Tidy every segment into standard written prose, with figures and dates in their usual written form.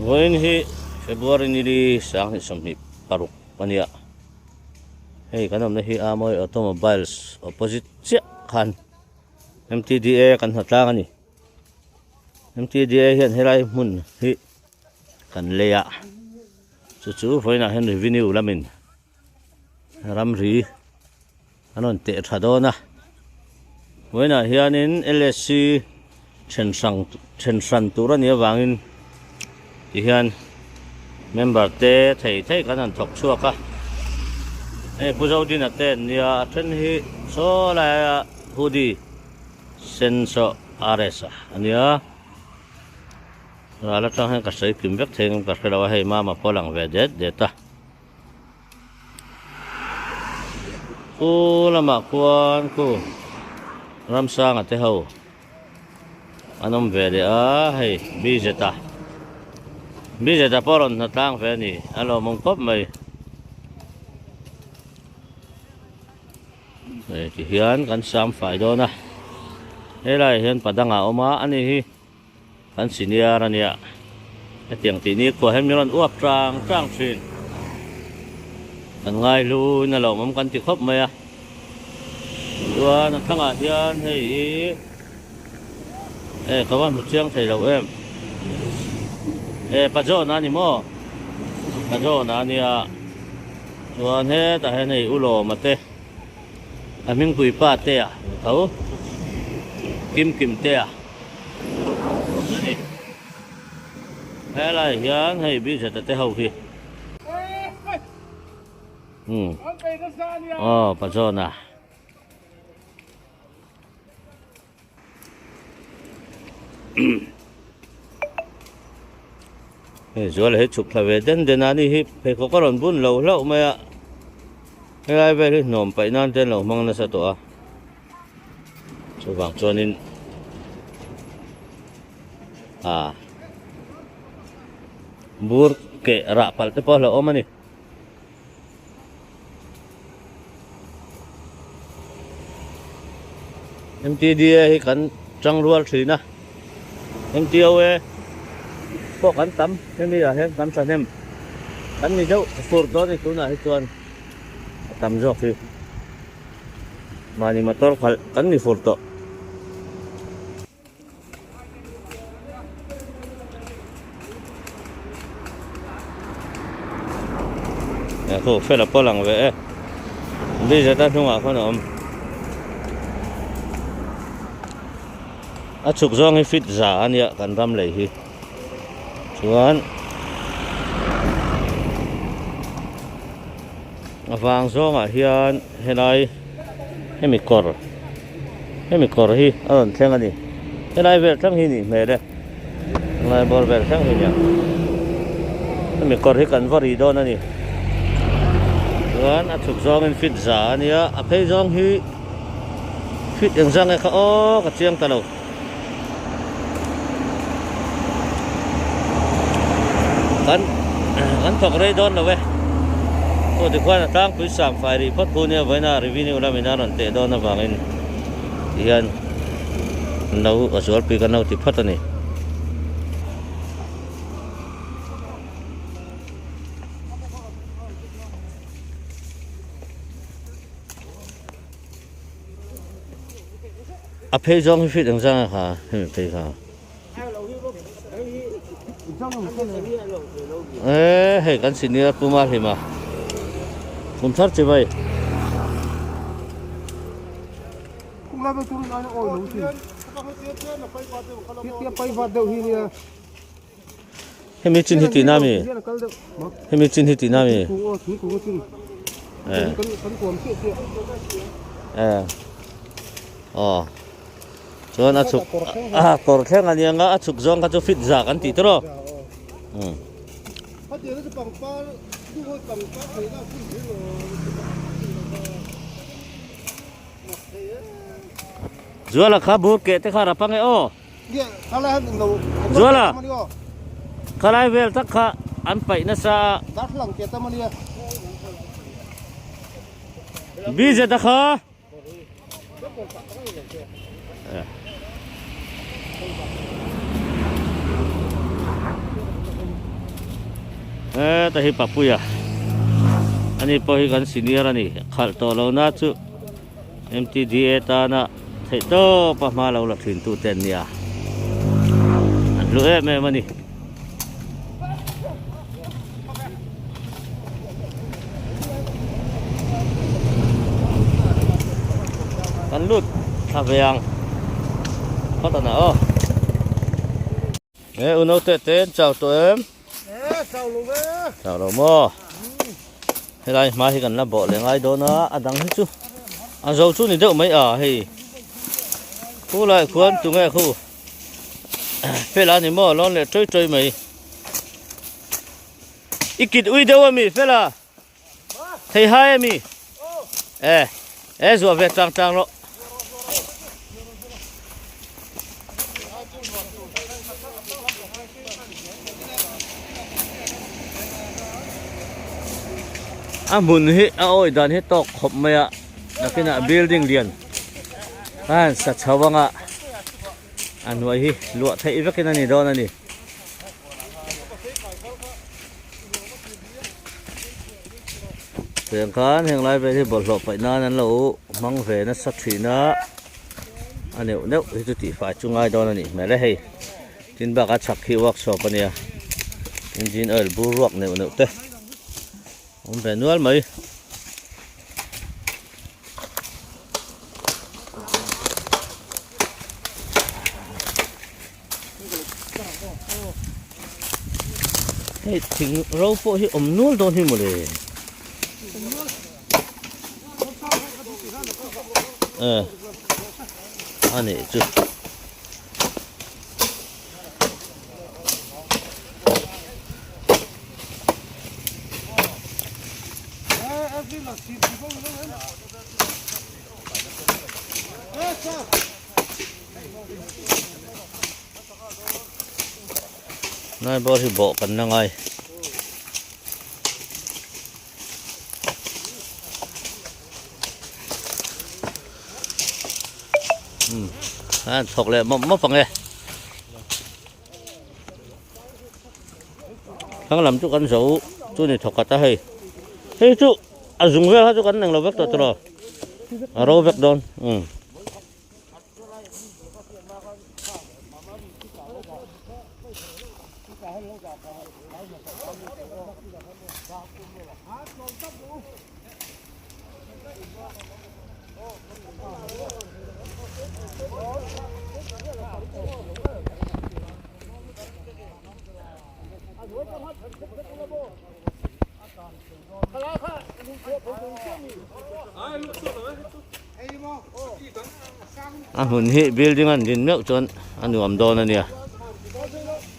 Vawiin hi February nili 2026 a nia. Hei kan awmna hi Amoy Automobiles opposite chiah khan MTDA kan hna tlang a ni. MTDA hian helai hmun hi kan lei a, chu chu vawiinah hian revenue lamin ramri an rawn teh tha dawn a vawiinah hianin L_S_C then hrang then hran tur a nih avangin tihian member te thei thei kan han thawk chhuak a hei Pu Zodina te an nia a then hi saw laia hoodie sen saw R_S a ania ral atang hian ka sawi kim vek thei ang ka hre lo a hei mama pawh a lang ve det det a. Pu lamah khuan khu Ramsanga te ho an awm ve leh a hei Bizeta Bizeta pawh a rawn hna tlang ve a ni a lawmawm khawp mai hei ti hian kan sam fai dawn a helaiah hian padang a awm a ani hi. Kan senior a nia, hetiang tih ni khuah hian min rawn uap tang tang thin. Kan ngai hluin a lawmawm kan ti khawp mai a. Chuan a thlangah hian hei hi e ka va hmu chiang thei lo em. E Pajona a ni maw? Pajona a nia. Chuan hetah hian hei Ulawma te a hmingpui pa te a tho Kim Kim te a. Helai hian hei Bijeta te ho hi umm aw Pazawna hei zuala hi chhuk thla ve den den a ni hi pheikhawk a rawn bun lo hlauh mai a helai vel hi hnawm paih nan te an lo hmang nasa tawh a. Chuvang chuanin ah bur keh rah palh te pawh a hlauhawm a ni. M_T_D_A hi kan tang rual thin a M_T_O_A pawh kan tam hemi ah hian kan thahnem kan ni deuh fur dawn a ni tunah hi chuan a tam zawk hi. Mahni motor khalh kan ni fur tawh. Khu fela pawh lang ve e. Lizard a hnungah khawn a awm. A chhuk zawng hi fit za a nia kan ram lei hi. Chuan A vang zawngah hian helai hemi kawr hemi kawr hi a rawn thleng a ni helai vel thleng hi nih hmel e helai bawr vel thleng hi nia hemi kawr hi kan va ri dawn a ni chuan a chhuk zawngin fit za a nia a phei zawng hi fit eng zang nge kha aw ka chiang ta lo. Kan kan thawk rei dawn lo e. Aw tikhuan a tlangpui sam fai rih phawt khu nia vawiina revenue lamin a rawn teh dawn avangin tihian no a zualpui kan lo ti phawt a ni. A phei zawng hi fit ang zang a kha hemi phei kha. E hei kan senior Puma hlima kum thar chi vai. Hemi chin hi tihna mi? Hemi chin hi tihna mi? Eh. Eh. Aw. Chuan a chhuk a kawr thleng a nia nga a chhuk zawng kha chu fit za kan tih tawh. Um. Zuala kha bur keh te kha rap ange aw. Zuala, khalai vel tak kha an paih nasa a. BZ a kha. Heta hi Papuia ani pawh hi kan senior a ni khalh tawh lo na chu M_T_D_A tana theih tawp a hma lo la thin tu te an nia an hlu em em a ni. Kan lut thla ve ang phawt a na aw. E unau te te an chau tawh em? E chau lo ve. Chau lo maw? Helai hma hi kan la bawh leh ngai dawn a, a dang hi chu a zo chu ni deuh mai a hei. Khu lai khuan tunge khu fela ni maw lawn leh ṭawih ṭawih mai. I kit ui deuh a mi fela? Thei hai a mi? E e zuah ve tang tang rawh. A hmun hi a awi dan hi tawk khawp mai a nakinah building lian khan sa chho anga a hnuai hi luah theih vekin a ni dawn a ni. Tiang khan heng lai vel hi bawlhhlawh paih nan an lo hmang ve nasa thin a a neuh neuh hi chu tihfai chu ngai dawn a nih hmel e hei tin bakah chhak hi workshop a nia engine oil bur ruak neuh neuh te awm ve nual mai. Hei thing ro pawh hi awm nual dawn hi mawle. Eh a nih chu. Nai bawr hi bawh kan la ngai. A thawk leh mawp mawp ang e. Thlang lam chu kan zo chu ni thawk khat a hei. Hei chu a zung vel kha chu kan englo vek tawh tawh a ro vek dawn. A hmun hi building an din meuh chuan a nuam dawn a nia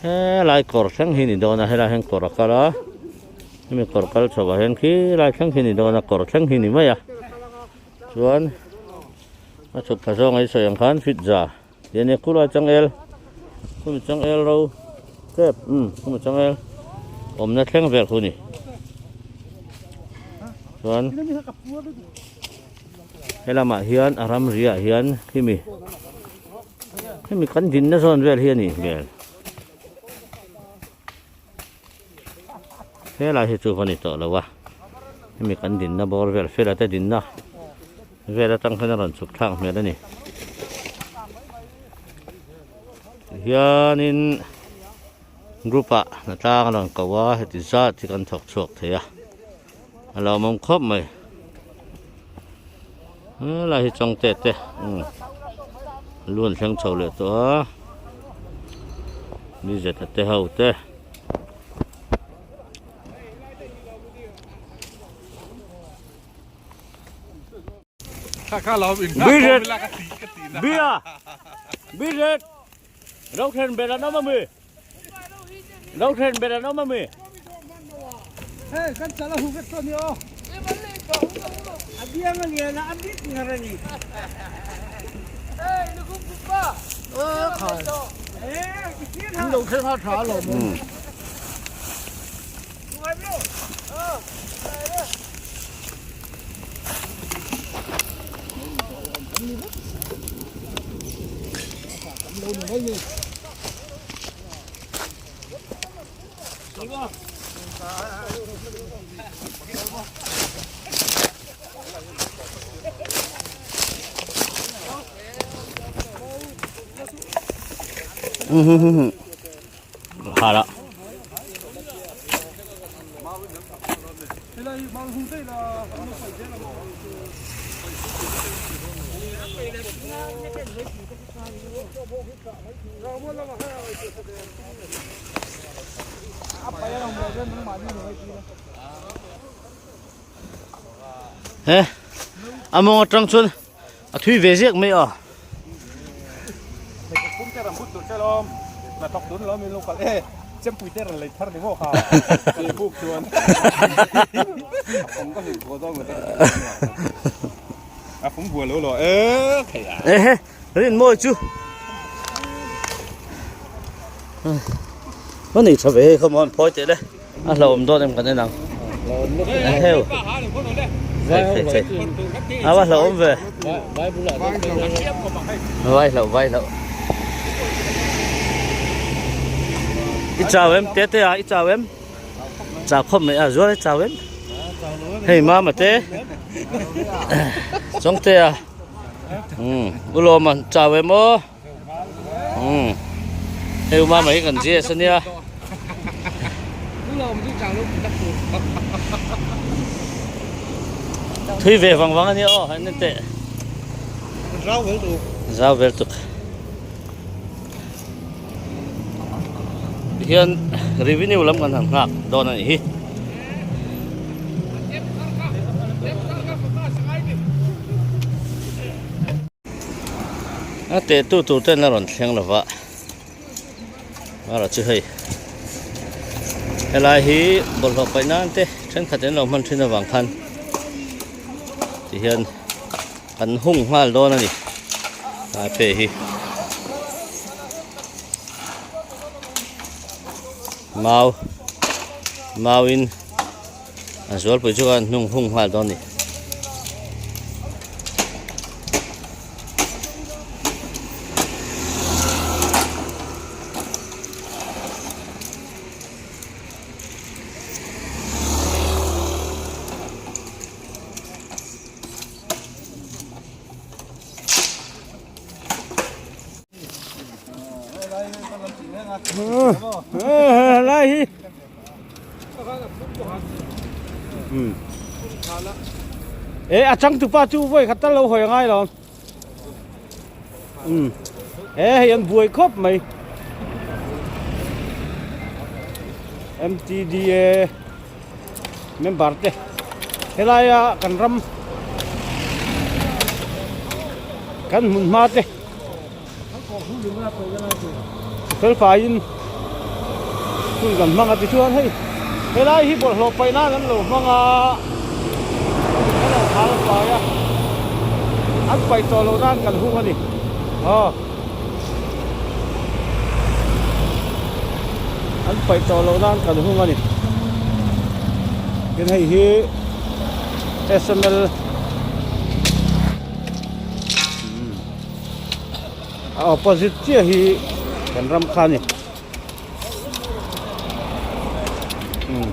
helai kawr thleng hi ni dawn a helai hian kawr a kal a hemi kawr kal chho ah hian khilai thleng hi ni dawn a kawr thleng hi ni mai a chuan a chhuk thla zawng a i sawi ang khan fit za tih a nia khulai changel khumi changel ro tep umm khumi changel awmna thleng vel khu a ni chuan. He lamah hian a ramri ah hian khimi hemi kan dinna zawn vel hi a nih hmel helai hi chu va ni tawh lo a hemi kan dinna bawr vel fela te dinna vel atang hian a rawn chhuk thlak hmel a ni tihianin group ah hnatlang a rawn ko a heti zat hi kan thawk chhuak thei a. A lawmawm khawp mai helai hi chawngte te umm lu an thleng chho leh tawh a ni zeta te ho te. Bia Bia Rothen ber an awm a mi. Rothen ber an awm a mi. Hei kan chala hu vek tawh ni aw. A biang a lian a a bik ngar a ni. An lo thleng a tha alawm. Hala. He a mawng atang chuan a thui ve ziak mai a. Ehe rin mawi chu a nei tha ve hei khaw mawn phawi teh le a hlauhawm dawn em kan en ang heu thei thei thei a va hlauhawm ve vai hlauh vai hlauh i chau em te te a i chau em chau khawp mai a zual i chau em hei mama te chawngte a umm u lawma chau em aw umm hei u mama hi kan gs ania thui ve vang vang ania aw en teh zau vel tuk tihian revenue lam kan han nghak dawn a nih hi. A teh tu tur ten a rawn thleng lo va erawh chu hei helai hi bawlhhlawh paih nan te thenkhat an lo hman thin avang khan tihian kan hung nghal dawn a ni a phe hi mau mau in A zualpui chu khan hnung hung nghal dawn a ni. Lai hi. E a chang tupa chu vawi khat tal lo hawi angai lo um e hei an buai khawp mai M_T_D_A member te helaia kan ram kan hmun hma te Felfaiin hun kan hmang a tichuan hei helai hi bawlhhlawh paih nan an lo hmang a an lo hal fai a an paih tawh loh nan kan hung a ni aw an paih tawh loh nan kan hung a ni tin hei hi S_M_L. A opposite chiah hi kan ram kha a ni umm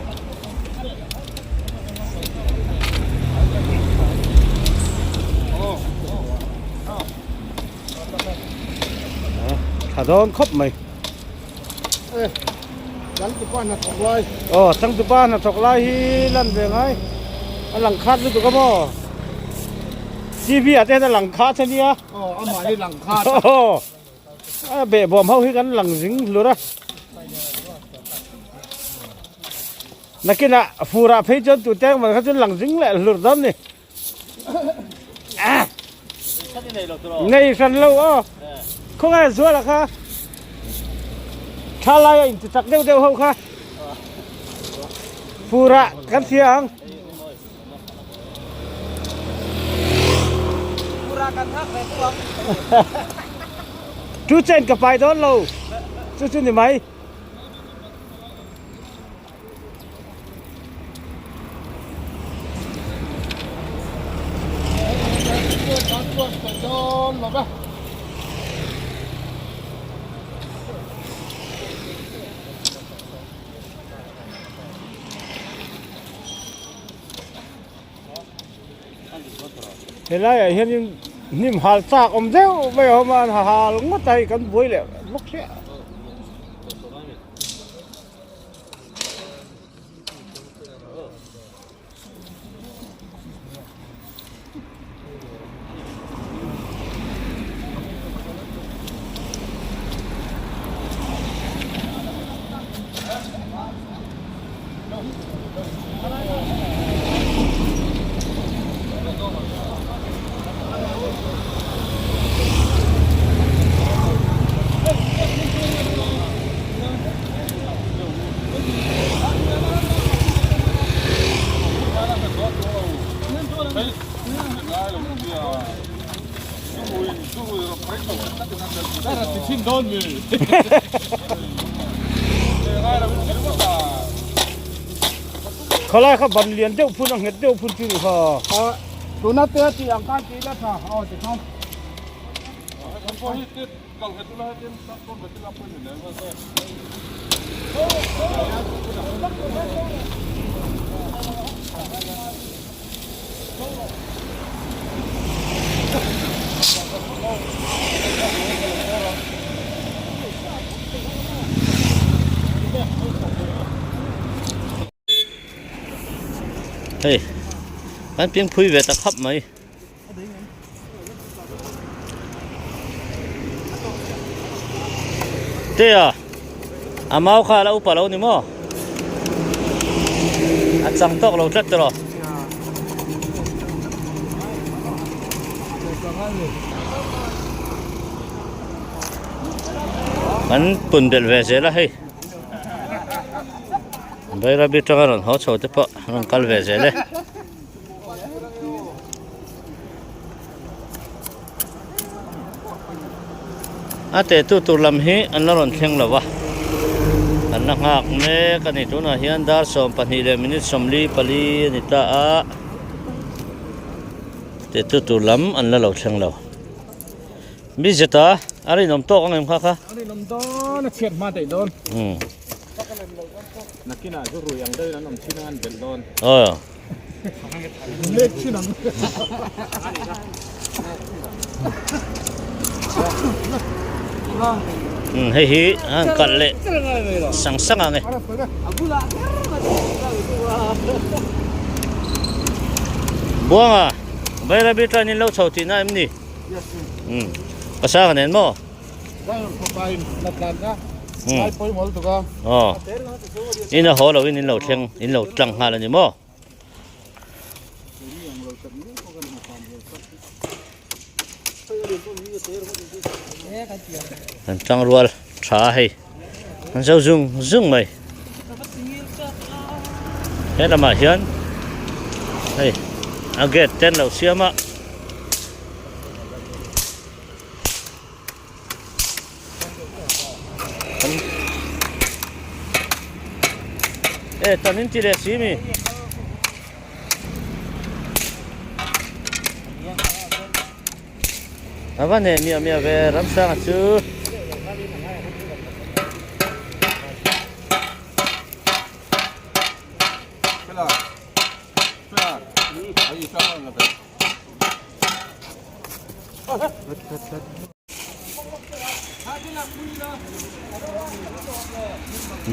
tha dawn khawp mai aw changtupa hnathawk lai hi lan ve ngai a lang khat lutuk a maw T V ah te hian a lang khat a nia. Aw amah hi lang khat a. Aw a behbawm ho hi kan lang zing hlur a. Nakinah furah phei chuan tute ang man kha chuan lang zing leh hlur dawn ni. Nei hran lo aw. Khawngaih zuala kha tha laia inti chak deuh deuh ho kha furah kan hria ang. Chu chen ka pai dawn lo chu chu ni mai. Helaiah hianin hnim hal chak awm deuh mai a awm a, an ha hal ngawt a hei kan buai leh bawk hliah. Khalai kha ban lian deuh phun a nghet deuh phun chu ni kha. Tuna te a tih ang khan tih ila tha aw tikhan. Hei kan piangphui ve ta khap mai. Te a a mau kha a la upa lo ni maw a chang tawk lo tlat tawh kan pun belh ve zel a hei Bairabi atanga rawn haw chho te pawh rawn kal ve zel e. A tehtu tur lam hi an la rawn thleng lo va, an la nghak mek a ni. Tunah hian dar 12 leh minute 44 a ni ta a, tehtu tur lam an la lo thleng lo. Mi zeta a rinawm tawk ang em kha kha? A rinawm dawn, a chhiat hma daih dawn. Nakinah chu rui ang deuhin an awm thin a, an belh dawn. Aw. Hei hi an kalh leh sang sang ang e. Buanga, Bairabi train in lo chho tihna em ni? Pasanga nen maw? Aw in a haw lo in in lo thleng in lo tlang nghal a ni maw? An tang rual tha a hei an zo zung zung mai he lamah hian hei a gate te an lo siam a. E tan in ti leh si mi. A va neh miah miah ve Ramsanga chu.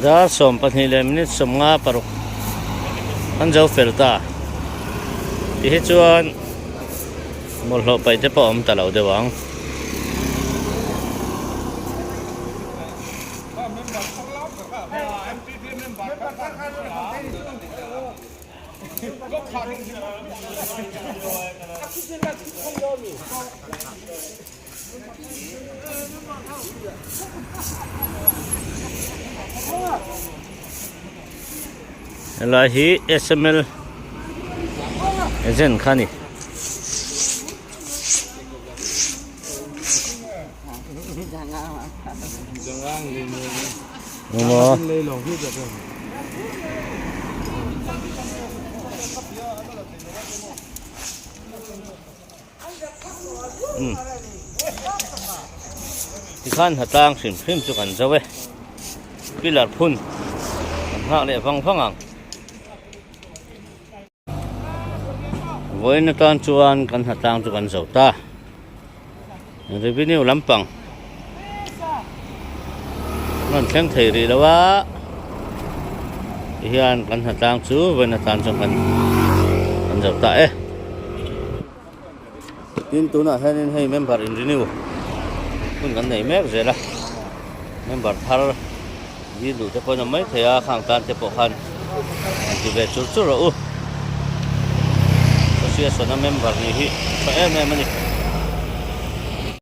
Dar 12 leh minute 56 an zo fel ta ti hi chuan bawlhhlawh paih te pawh a awm ta lo deuh ang. Helai hi SML agent kha a ni. Tikhan hnatlang hrim hrim chu kan zo e pillar phun kan nghak leh vang vang ang. Vawiin atan chuan kan hnatlang chu kan zo ta. Revenue lampang rawn thleng thei rih lo a, tihian kan hnatlang chu vawiin atan chuan kan kan zo ta e. Tin tunah hianin hei member in renew hun kan nei mek zel a, member thar dil duh te pawh an awm mai thei a, khang tan te pawh khan han ti ve chur chur rawh u. Association a member nih hi tha em em a ni.